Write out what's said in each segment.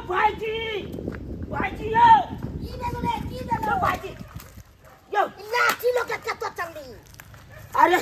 भाईजी, भाईजी यौ। की भेलो रे, की भेलो? यौ भाईजी यौ। लाठी लऽ के कतऽ चलली? अरे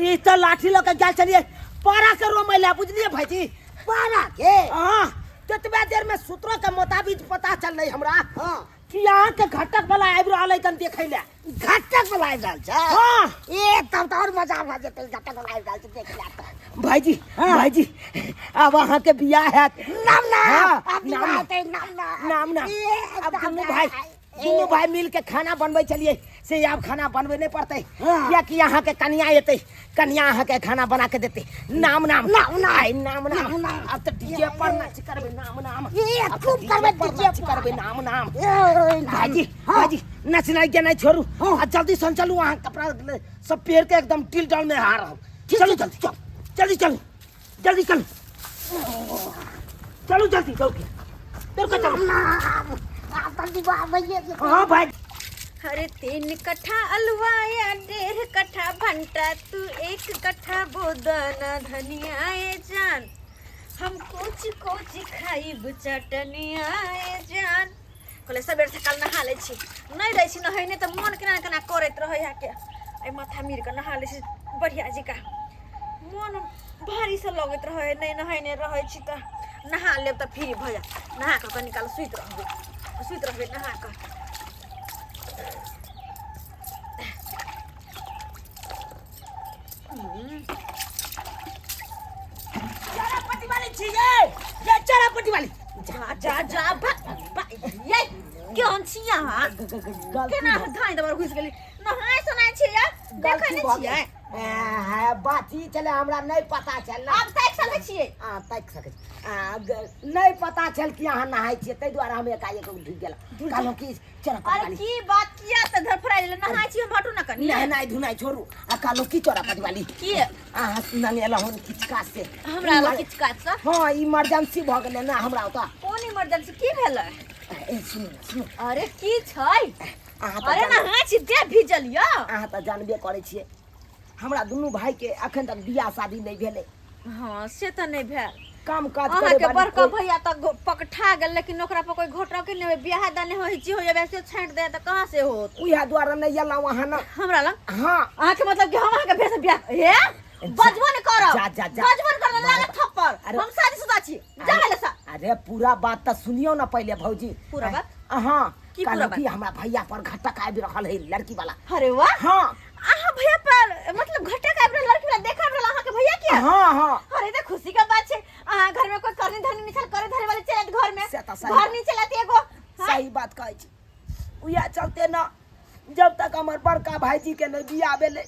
ई तऽ लाठी लऽ के गेल छलियै पारा के रोमै लए, बुझलियै भाईजी? पारा के? हाँ, ततबे देर में सूत्रों के मुताबिक पता चललै हमरा कि अहाँ के घटक वाला आबि रहल है कन देखै लए। घटक वाला आबि रहल छै? हाँ। ए तब तऽ और मजा भऽ जेतै, घटक वाला आबि रहल छै देख ला तऽ। भाईजी, भाईजी, आब अहाँ के बियाह हैत। नाम ना। हाँ, आब नाम बियाह ना। हेतै, नाम ना। नाम ना। ए, आब नाम दुनू ना। भाई, दुनू भाई मिल के खाना बनबै छलियै से आब खाना बनबै नहि पड़तै। हाँ। कियाकि अहाँ के कनिया एतै, कनिया अहाँ के खाना बना के देतै। नाम नाम। नाम नाम। आइ नाम नाम। नाम नाम। आब तऽ डीजे पर नाच करबै, नाम नाम। ए, आब तऽ खूब डीजे करबै, पर डीजे नाच पर। करबै, नाम नाम। ए, भाईजी, हाँ। भाईजी, नचनाइ गेनाइ छोड़ू। हाँ। आ जल्दी सन चलू, अहाँ कपड़ा सब पहिर के एकदम टिल डाल में आ रहल। चलू जल्दी, चलू जल्दी, चलू जल्दी, चलू चलू जल्दी, दौड़ के दौड़ के चलू। नाम आब तऽ विवाह भइए जेतै। हाँ भाई। अरे 3 कट्ठा अलुआ या 1.5 कट्ठा भंटा, तू 1 कट्ठा बोदना धनिया ए जान, हम कोच कोच खाइब चटनिया ए जान। कहले सबेर सकाल नहा लै छी, नहि रहै छी नहेने तऽ मन केना केना करैत रहै है के। एहि माथा मीर के नहा लै छी बढ़िया जकाँ, मन भारी से लगैत रहै है, नहि नहेने रहै छी तऽ नहा लेब तऽ फ्री भऽ जायत। नहा कऽ कनी काल सुति रहबै, सुति रहबै नहा कऽ। चरापट्टी वाली छी ये, ये चरापट्टी वाली। जा जा जा भाग भाग। ये केहन छी अहाँ? केना धाइ दबर घुसि गेली? नहाय सोनाय छी या देखै नहि छियै? बात ई छलै हमरा नहि पता छल। आब ताकि सकै छियै? आ ताकि सकै छी। आ, नहि पता छल कि अहाँ नहाय छियै, ताहि दुआरे हम एकाएक ढुकि गेलहुँ, कहलहुँ कि चोरा अरे की बात, किया तऽ धरफड़ाइ गेलै? नहाय छी हम, हटू ना कनी। नहेनाइ धुनाइ छोड़ू आ कहलहुँ की चोरा पटवाली की अहाँ नंगेलहुँ हन किछु काज से? हमरा लग किछु काज से? हाँ, इमरजेंसी भऽ गेलै ने हमरा ओतऽ। कोन इमरजेंसी, की भेलै? ए सुनू ने, सुनू। अरे की छै? अहाँ तऽ अरे नहाय छी, देह भीजल यऽ। अहाँ तऽ जानबे करै छियै हमरा दुनू भाई के अखन तक बियाह शादी नहि भेलै। हाँ से तऽ नहि भेल। काम काज करे अहाँके वाली बड़का कोइ- भैया तऽ पकठा गेल, लेकिन ओकरा पर कोई घोटक नहि होय, बियाह दान होइ छी होय वैसे छाँटि दे तऽ कहाँ से होत? उएह दुआरे नहि एलहुँ अहाँ ने हमरा लग। हाँ। अहाँके मतलब कि हम अहाँके भेज बियाह हे बजबो नहि करब। जा, जा, जा। बजबो नहि करब, लागत थप्पड़। अरे- हम शादीशुदा छी, जा ले सा। अरे पूरा बात तऽ सुनियौ ने पहिले भौजी। पूरा बात? हाँ। की पूरा कहलहुँ बात? कि हमरा भैया पर घटक आबि रहल है लड़की वाला। अरे वाह। हाँ। अहाँ भैया पर मतलब घटक आबि रहल, लड़की वाला देखा रहल अहाँके भैया के? हाँ हाँ। अरे तऽ खुशी के बात छै, अहाँ घर में कोई करनी धरनी नहीं छल, करे धरे वाले चलत घर में। से तऽ सही घर नहीं चलत एगो। हाँ? सही बात कहै छी। उएह चलते न जब तक हमर बड़का भाईजी के नहीं बियाह भेलै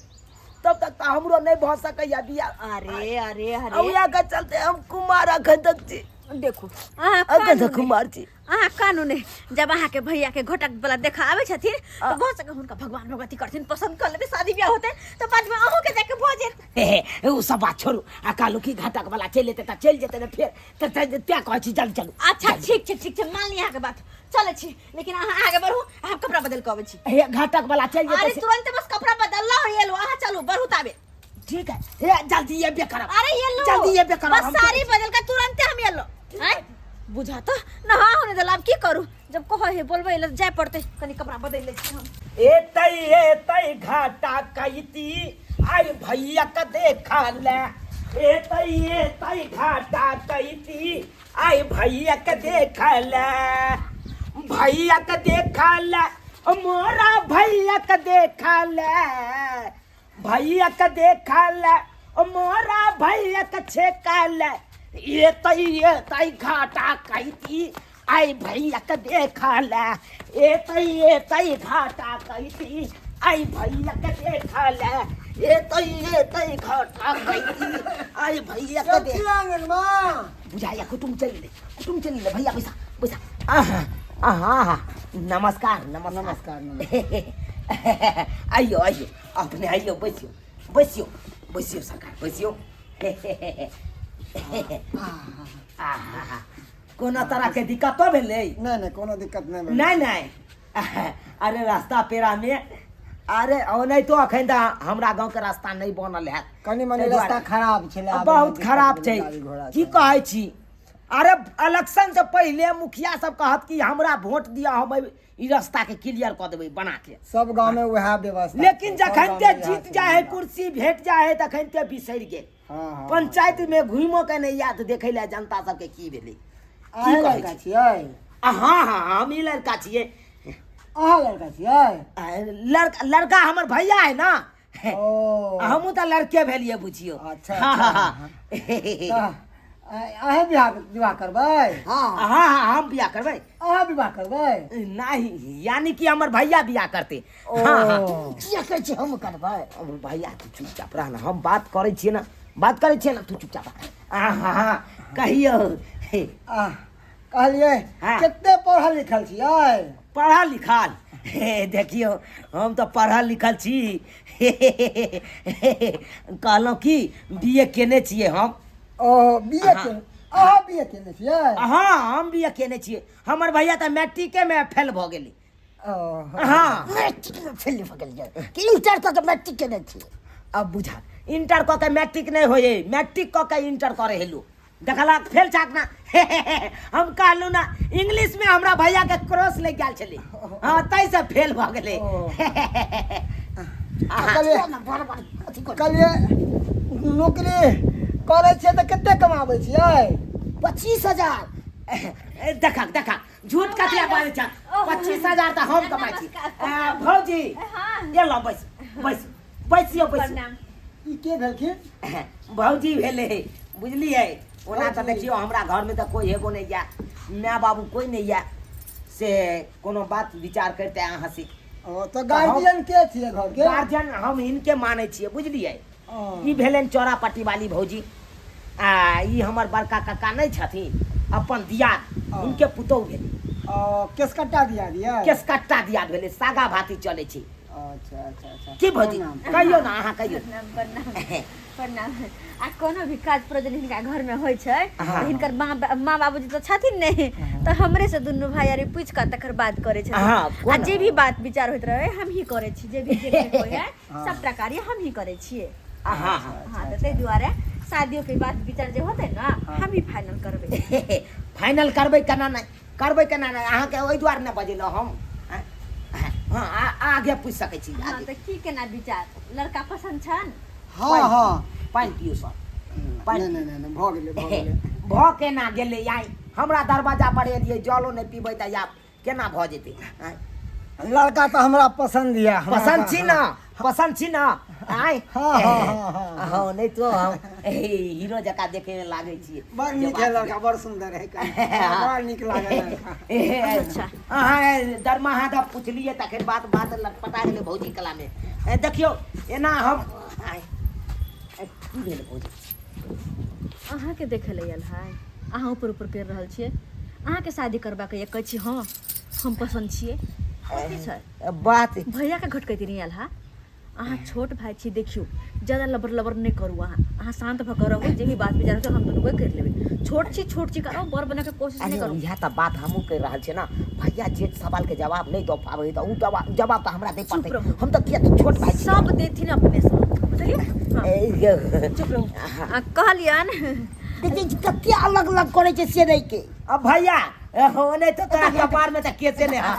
तब तक तऽ हमरो नहीं भऽ सकैया बियाह। अरे अरे आ अरे उएह के चलते हम कुमार अखन तक छी। देखू अहाँ अखन कानू तक नहि। कुमार छी। अहाँ कानू नहि, जब अहाँके भैया के घोटक वाला देखा आबै छथिन तऽ भऽ सके हुनका भगवान भगवती करथिन, पसंद कऽ लेबै, शादी बियाह होतै तऽ बाद में अहूँ के जाके भऽ जेत। हे हे, ओ सब बात छोड़ू आ कहलहुँ कि घटक वाला चलि एतै तऽ चलि जेतै ने फेर तऽ तें कहै छी जल्दी चलू। अच्छा ठीक छै, ठीक छै, मान ली अहाँके बात, चलै छी, लेकिन अहाँ आगे बढ़ू, हम कपड़ा बदल के अबै छी। हे घटक वाला चलि अरे जेतै से- तुरंत बस कपड़ा बदलना हो एलो, अहाँ चलू बढ़ू ताबे। ठीक है, हे जल्दी एबे करब। अरे ये लो जल्दी एबे करब बस हम। साड़ी बदल के तुरंते हम एलो। हैं बुझा तो नहा होने दल, अब की करू जब कहो हे बोलबै ले जाय पड़तै, कनी कपड़ा बदल लै छी हम। एतै एतै घाटा कैती आई भैया के देखा ले, एतै एतै घाटा कैती आई भैया के देखा ले, भैया के देखा ले, मोरा भैया के देखा ले, भैया के देखा ले, मोरा भैया के छेका ले, एतै एतै घाटा कैती आई भैया के देखा ले, एतै एतै घाटा कैती आई भैया के देखा ले, एतै एतै घाटा कैती आई भैया के देख। बुझाइया कुटुम चलि ले, कुटुम चलि ले। भैया बैसा बैसा। आहा आहा आहा, नमस्कार नमस्कार। नमस्कार, नमस्कार। आइयो आइयो अपने आइयो, बैसियो बैसियो बैसियो सरकार बैसियो। आहा, कोनो तरह के दिक्कतो भेलै? नहि नहि, कोनो दिक्कत नहि भेलै। नहि नहि, अरे रास्ता पेरा में अरे ओनाहितो अखन तऽ हमरा गाँव के रास्ता नहि बनल हैत। कनि मनि ताहि दुआरे- रास्ता खराब छलै, आबैमे बहुत दिक्कत खराब भेलै, छै। गाड़ी घोड़ा की छै। कहै छी, अरे इलेक्शन से पहिले मुखिया सब कहत कि हमरा वोट दिया, हम ई रास्ता के क्लियर कऽ देबै बना के। सब गांव में वएह व्यवस्था। लेकिन सब जखन गाँव ते में इएह जीत छै। जाए है, कुर्सी भेट जाए है, तखन ते बिसरि गेल। हाँ हाँ पंचायत में घुमो के नहीं याद देखे ले जनता सबके की भेलै। की अहें कहै लड़का छी? छियै? आ, हाँ हाँ, हम ही लड़का छियै। अहाँ लड़का छियै? आ, लड़का लड़का हमर भैया है ना। ओ हमहूँ तऽ लड़के भेलियै बुझियौ। अच्छा, हाँ हाँ हाँ। तऽ अहें बियाह विवाह करबै? हाँ। हाँ हाँ, हम बियाह करबै। अहाँ विवाह करबै? नहीं, यानी कि हमर भैया बियाह करते। हाँ हाँ। ओ किया कहै छी हम करबै? हमर भैया, तू चुपचाप रह ना, हम बात करै छियै ना, बात करै छियै ना, तू चुपचाप रह। हाँ हाँ हाँ, कहियौ। आ, कहलियै हाँ। कते पढ़ल लिखल छियै? पढ़ल लिखल, हे देखियौ, हम तऽ पढ़ल लिखल छी। कहलहुँ कि बी ए केने छियै हम। ओ बी ए हाँ। केने? अहाँ बी ए केने छियै? हाँ, हम बी ए केने छियै। हमर भैया तऽ मैट्रिकेमे फेल भऽ गेलै। ओ हाँ। मैट्रिक में फेल भऽ गेलियै कि इंटर कऽ के मैट्रिक केने छियै? अब बुझा, इंटर कऽ के मैट्रिक नहि होइ है, मैट्रिक कऽ के इंटर करे हेलू। देखलक फेल छाक ना। हम कहलहुँ ना, इंग्लिश में हमरा भैया के क्रॉस लागि गेल छलै। हाँ, ताहि से फेल भऽ गेलै। ओ। आहा। कहलियै ना बड़ बड़ अथी कर। कहलियै नौकरी करै छियै तऽ कते कमाबै छियै? 25,000। देखक देखक, झूठ कथिया बाजै छ? 25,000 तऽ हम कमाइ छी। आ, भौजी। हाँ। ये लो, बैस बैस, बैसियो बैसियो। प्रणाम। ई के भेलखिन? भौजी भेलै, बुझलियै? ओना तऽ भौजी। देखियौ, हमरा घरमे तऽ कोइ हेबो नहि यऽ, माय बाबू कोइ नहि यऽ, से कोनो बात विचार करिते अहाँ से। ओ तऽ गार्जियन के छियै घर के? गार्जियन हम हिनके मानै छियै, बुझलियै? ओ। ई भेलनि चौरापट्टी वाली भौजी, आ ई हमर बड़का कक्का नहि छथिन अपन दियाद, ओ। हुनके पुतोहु भेलै। ओ केसकट्टा दिया दिया? केसकट्टा दियाद भेलै, सागा भाती चलै छै। अच्छा अच्छा अच्छा। की भौजी? प्रणाम। कहियौ ने, अहाँ कहियौ। प्रणाम प्रणाम प्रणाम। आ कोनो भी काज प्रयोजन हिनका घर में होइ छै हाँ। तऽ हिनकर माँ माँ बाबूजी तऽ छथिन नहि, तऽ हमरे से दुनू भाई आर पूछि कऽ तकर बाद करै छथिन। हाँ, आ कोन? जे भी बात विचार होइत रहै हम ही करै छी, जे भी देखरेख होइ है सबटा कार्य हम ही करै छियै। हाँ हाँ। हाँ, तऽ ताहि दुआरे शादियो के बात विचार जे होतै ने, हम ही फाइनल करबै। फाइनल करबै केना नहि करबै, केना नहि? अहाँके ओहि दुआरे ने बजेलहुँ हम। आँय? हाँ, आगे पूछि सकै छी। हाँ। आगे। तऽ की केना विचार, लड़का पसन्द छनि? हाँ हाँ। पानि पियू सर, पानि। नहि नहि नहि नहि, भऽ गेलै, भऽ गेलै। भऽ केना गेलै? आइ हमरा दरवाजा पर एलियै, जलो नहि पीबै तऽ आब केना भऽ जेतै? आँय? लड़का तऽ हमरा पसन्द यऽ हमरा। पसन्द तऽ- छी ना? पसन्द छी ना? आँय? हाँ हाँ हाँ हाँ। हाँ, नहि तो हम हीरो जकाँ देखे मे लागै छियै। बड़ जे नीक है बात लड़का, बड़ सुंदर है, बड़ नीक लागल लड़का। अच्छा। अहाँ दरमाहा दऽ पुछलियै तखन बात बात लटपटा गेलै भौजी कला मे। ए, देखियौ, एना हम आँय, ए, की भेल भौजी? अहाँके देखै लए आयल है, अहाँ ऊपर ऊपर करि रहल छियै। अहाँके शादी करबाक यऽ, कहै छी हँ हम पसन्द छियै, कथी छै? बात भैयाके घटकैती नहि आयल है? अहाँ छोट भाई छी, देखियौ ज्यादा लबर लबर नहि करू। अहाँ अहाँ शान्त भऽ कऽ रहू, जे भी बात विचार होतै हम दुनू कोइ करि लेबै। छोट छी, छोट छी करू, बड़ बनैके कोशिश नहि अरे करू। इएह तऽ बात हमहूँ कहि रहल छियै ने भैया, जे सवालके जवाब नहि दऽ पाबै तऽ ओ जवाब जवाब तऽ हमरा दै चुप पड़तै। रहू। हम तऽ किया तऽ छोट भाई छी। सब देथिन अपनेसँ, बुझलियै? हँ। ए, यौ। चुप रहू। आ कहलियनि देखै छी कते अलग अलग करै छै से नहि के। अब भैया हो नहि तऽ तोरा कपार में तऽ केसे नहि हा।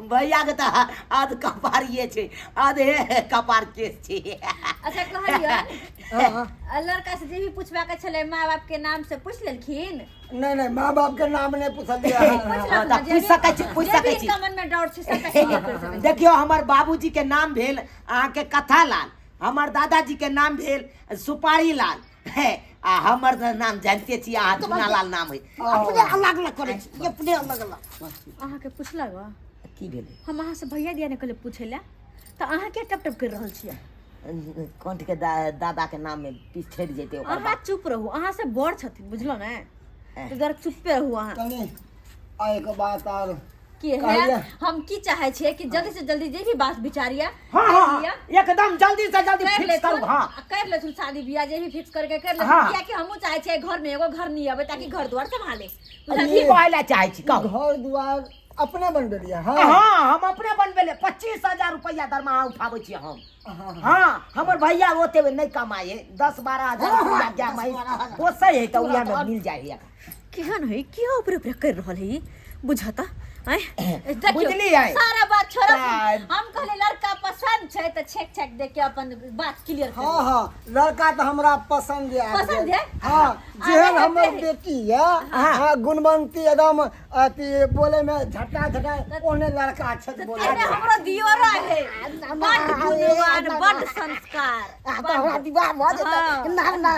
भैया के तऽ आध कपार ये छै, आधे कपार केस छै। अच्छा, कहलियनि हाँ। आ लड़का से जे भी पूछबाक छलै माँ बाप के नाम से पूछि लेलखिन? नहि नहि, माँ बाप के नाम नहि पूछलियै। पूछि हाँ, लेलखिन। तऽ जे पूछि भी- सकै छी, पूछि जे भी सकै छी। हिनका मन में डाउट छै सबटा क्लियर करि सकै छी। देखियौ, हमर बाबूजी के नाम भेल अहाँके कथा लाल, हमर दादाजी के नाम भेल सुपारी लाल, हे, आ हमर तऽ नाम जानिते छी अहाँ, चुना लाल नाम है। अपने अलग अलग करै छी, अपने अलग अलग। अहाँके पूछलक? की भेलै? हम अहाँ से भैया दिया ने कहले पूछै लए, तऽ अहाँ के टप टप करि रहल छियै? कंठ के दादा के नाम में पिछड़ि जेतै ओकर अहाँ बाद। चुप रहू, अहाँ से बड़ छथिन, बुझलहुँ ने? तऽ जरा चुप्पे रहू अहाँ। कनि आ एक बात आर की है? कहलियै। हम की चाहे छियै कि जल्दी से जल्दी जे भी बात विचार या हाँ हाँ हाँ लिअ, एकदम जल्दी से जल्दी कर फिक्स लेथुन, करू। हाँ। आ कर लेथुन शादी बियाह जे भी फिक्स करके कर लेथुन। हाँ। कियाकि हमहूँ चाहे छियै घर में एगो घर नहीं अबै ताकि घर द्वार संभाले। की कहै लए चाहै छी, कहू। घर दुआर अपने बनबेलियै? हँ। हँ, हम अपने बनबेलियै। 25,000 रुपैआ दरमाहा उठाबै छियै हम। हँ, हमर भैया ओते नहि कमाइ है, 10-12 हजार रुपैआ गाय महींस पोसै है, तऽ उएहमे मिल जाइ है। केहन है? किया ऊपरे ऊपरे कर रहल है? बुझता आँय? देखियौ, बुझलियै? सारा बात छोड़ो। तऽ- हम कहले लड़का पसंद छै तऽ छेक छेक दे के अपन बात क्लियर कर। हँ, लड़का तऽ हमरा पसंद यऽ आबि पसंद गेल। यऽ? हँ, जेहन आगे हमर हेतै। बेटी यऽ, हँ, गुणवंती एकदम, अथी बोले में झटा झटा ओने लड़का छै बोले। अरे हमरो दियोरो है, बड गुणवान, बड संस्कार। आ तऽ हमरा विवाह भऽ जेतै। हाँ। ना ना।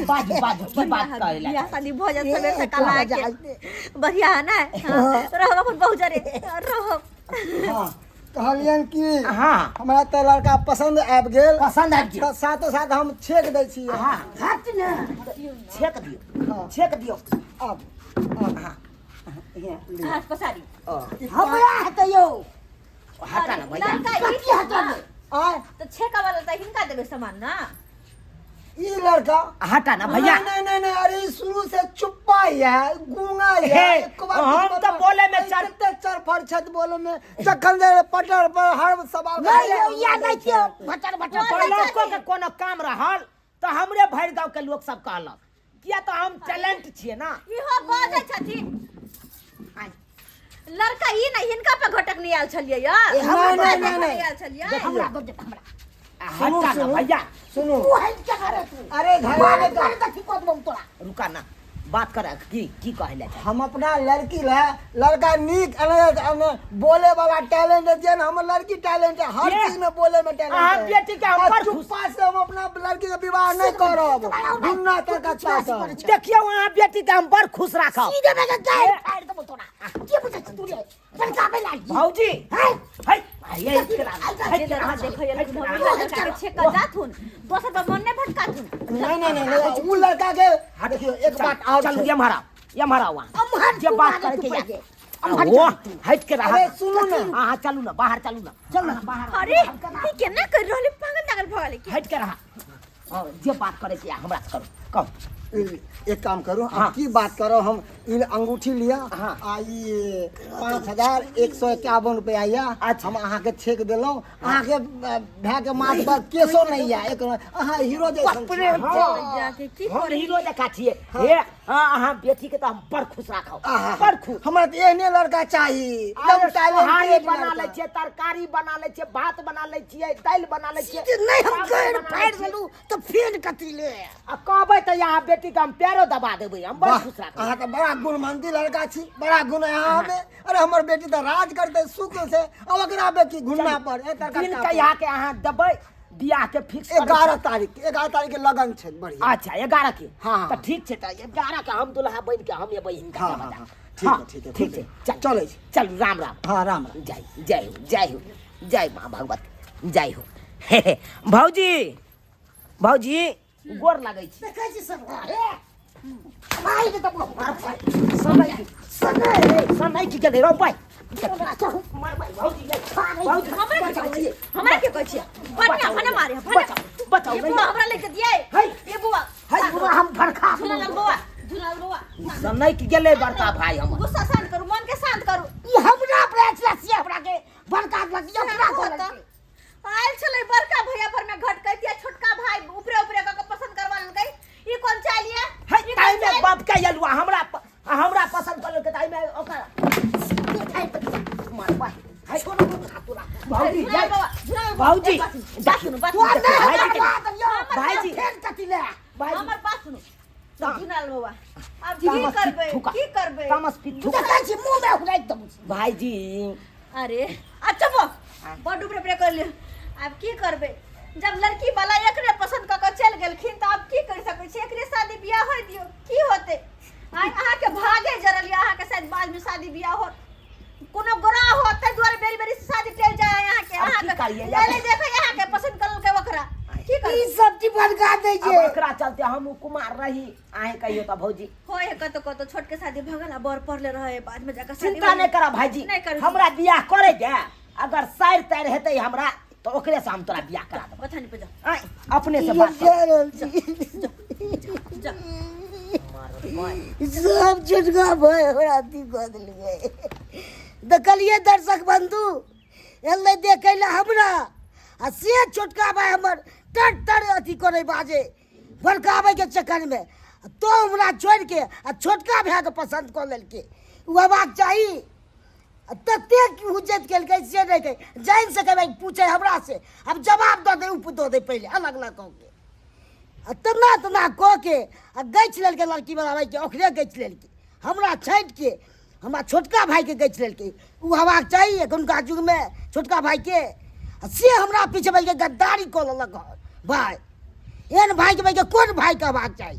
बाजू बाजू, की बात कहै ला? बियाह शादी भऽ जात सबेर ए, सकाल भऽ आके जायत। बढ़िया है ना? हाँ, रहब अपन बहु जरे रहब। हँ, कहलियनि कि हमरा तऽ लड़का पसन्द आबि गेल। पसन्द आबि गेल। तऽ साथो साथ हम छेक दै छी। हँ। हट ने। छेक दियौ। हँ। छेक दियौ। आब आब हँ। हाथ पसारी। हमरा हेतै यौ। हटा ना भैया। लड़का ई कथी हटबै? आय। तऽ छेका वाला तऽ हिनका देबै सामान ना? ई लड़का। हटा ना भैया। नहीं नहीं नहीं, अरे ई शुरू से चुप्पा ही है, गूंगा ही है। हे, एक बार हम कुछ तऽ बोले में कते चरफर छथि बोले में, जखन जे पटर पर हर सवाल नहि यौ, इएह नहि छियै भटर भटर। ब्लॉको के कोनो काम रहल तऽ हमरे भरि गाँव के लोक सब कहलक, किया तऽ हम टैलेंट छियै ना। इहो बजै छथिन। लड़का ई नहि, हिनका पे घटक नहि आयल छलियै यार। नहीं, नहीं, नहीं, नहीं। आयल छलियै। हमरा दऽ दे हमरा। सुनू, हटा ना सुनू। भैया। सुनू। तू है क्या करे तू? अरे घर वाले का मारे तऽ ठीक कऽ देबौ तोरा। रुका ना, बात कर, की की कहै ला चाही? हम अपना लड़की ला लड़का नीक अने अने बोले वाला टैलेंट है, जेन हमर लड़की टैलेंट है हर ये- चीज में, बोले में टैलेंट अहाँ है। बेटी के हम आ बड़ खुश- चुप्पा से हम अपना लड़की के विवाह नहीं करब दुन्ना तक अच्छा से। देखियौ, अहाँ बेटी के हम बड़ खुश राखब। सीधे में के गाय फाड़ देबौ तोरा। की बुझै छी तू रे? बड़का बेला। भौजी। है। है ये जे लड़का देखै लड़का के छेका जाथुन, दोसर पर मन नहि भटकाथुन। नहीं नहीं नहीं नहीं, उ लड़का के देखियो, एक बात और चलू। छै। ये मारा, ये मारा वहाँ। अम्हर जे तू बात आगे करे तू के पहिले। या अम्हर ओ चल तू। हट के रहा। अरे सुनू ना। हाँ हाँ, चलू ना बाहर, चलू ना, चल ना बाहर। अरे ई केना कर रहल है? पागल तागल भऽ गेलै की? हट के रहा। हाँ, जे बात करे के या हमरा से करू, कहू। एक काम करू। हाँ। अब की बात करो, हम ई अंगूठी लिया हाँ। आ ई 5151 रुपया या। अच्छा। हम अहाँके छेक देलहुँ। अहाँके भाय के माथ पर केसो नहीं या, एक अहाँ हीरो जैसन छी। हाँ। जाके की हम हीरो जकाँ छियै। हे हाँ, अहाँ बेटी के तऽ हम बड़ खुश राखब। आहा। बड़ खुश। हमरा तऽ एहने लड़का चाही, एकदम अरे सोहारी टैलेंटेड बना लै लड़का। छियै, तरकारी बना लै छियै, भात बना लै छियै, दालि बना लै छियै। सीधे नहि हम चावल गारि बना लै फाड़ि छियै। देलहुँ तऽ फेर कथी ले? आ कहबै तऽ यहाँ बेटी के हम पैरो दबा देबै, हम बड़ वाह, खुश राखब। अहाँ तऽ बड़ा गुणवंती लड़का छी, बड़ा गुण है अहाँ में। अरे हमर बेटी तऽ राज करतै सुख से। अब एकरा बेटी घुमना पर ए तरका। दिन कहिया के अहाँ देबै बियाह के फिक्स? 11 तारीख, 11 तारीख के लगन छै, बढ़िया। अच्छा, 11 के? हाँ। तऽ ठीक छै, तऽ 11 के हम दुल्हा बनि के हम एबै हिनका हाँ, दरवाजा। हाँ, हाँ, ठीक है, ठीक है। ठीक छै, चल। चलै छी। चलू, राम राम। हाँ, राम राम। जय जय हो, जय हो, जय माँ भगवती, जय हो। भौजी, भौजी, गोर लगै छी। देखै छी सब हे भाइ के तऽ सनैक सनै सनैक गेलै रौ भाइ। मारबै। भौजी, भौजी। हमरा के कहै छियै? हमरा के कहै छियै? बढ़िया भने मारे भने। बचाओ बचाओ। ये बुआ हमरा लेके दियै। है। ये बुआ। है। बुआ हम भड़का। झुलाल बौआ, झुलाल बौआ। सनैक गेलै बड़का भाई हमर। गुस्सा शांत करू, मन के शांत करू। ई हमरा अपना से हमरा के भड़का देलक, ई अपना होता। आयल छलै बड़का भैया पर में घटकै दिया, छोटका भाई ऊपरे ऊपरे क के पसंद करवा लेलकै। ई कोन चाल ये? है ई कोन ताहि में चाल? बाप के अलुआ हमरा हमरा पसंद कर लेलकै, ताहि में ओकर मारबै है। भौजी। झुलाल जय बौआ, झुलाल बौआ, भौजी। एक बात सुनू, बात सुनू, बात तू सुनू। नहि भाईजी हमरा के- भाईजी। फेर कथी ले? भाईजी। हमर बात सुनू। झुलाल बौआ, आब की तामस करबै? थूका। की करबै? तामस पी थूका। देखै छी मुँह में हुराइ देबौ। भाईजी। अरे अच्छा बो बड ऊपरे ऊपरे कर लियो। आब की करबै, जब लड़की वाला एकरे पसंद कऽ के चलि गेलखिन तऽ आब की करि सकै छी? एकरे शादी बियाह होय दियौ, की होतै? आइ अहाँके भागे जरल यऽ, अहाँके शायद बादमे शादी बियाह होत, कोनो गोरा होत, ताहि दुआरे बेरी बेरी शादी टलि जाय अहाँके। आब की अहाँके करियै? पहिले देखै अहाँके पसंद कर लेलकै ओकरा, की ई करबै? सब चीज भड़का दै अब छै। एकरा चलते हम कुमार रही, अहें कहियो तऽ भौजी। होय है कतो कतो, छोट के शादी भऽ गेल आ बड़ पढ़ले रहे, बाद में जाकर शादी चिंता भऽ नहीं गेल। करा भाईजी। नहीं करू। हमरा बियाह करे के अगर साइर तार हेतै हमरा तऽ ओकरे से हम तोरा बियाह करा देबौ। बथानी पे जाओ। आँय, अपने से बात कर। जा रहल छी। जा। सब छोटका भाय हमरा अथी कऽ देलकै। देखलियै दर्शक बंधु, एलै देखै लए हमरा आ से छोटका भाय हमर तर तर अथी करै बाजे भड़काबैके चक्करमे तो हमरा छोड़िके आ छोटका भायके पसन्द कऽ लेलकै। ओ हेबाक चाही। आ ततेक हुज्जत केलकै से नहि कहै जानि सकै भाय, पूछै हमरा से आब जवाब दऽ दे, उप दऽ दे पहिले अलग अलग कऽ के आ तना तना कऽ के आ गछि लेलकै लड़की बनाबैके, ओकरे गछि लेलकै हमरा छाँटिके, हमरा छोटका भाइके गछि लेलकै। ओ हेबाक चाही एखुनका युगमे छोटका भाइके, आ से हमरा पीछे भाइके गद्दारी कऽ लेलक हन भाय। एहन भाइके भाइके कोन भाइके हेबाक चाही?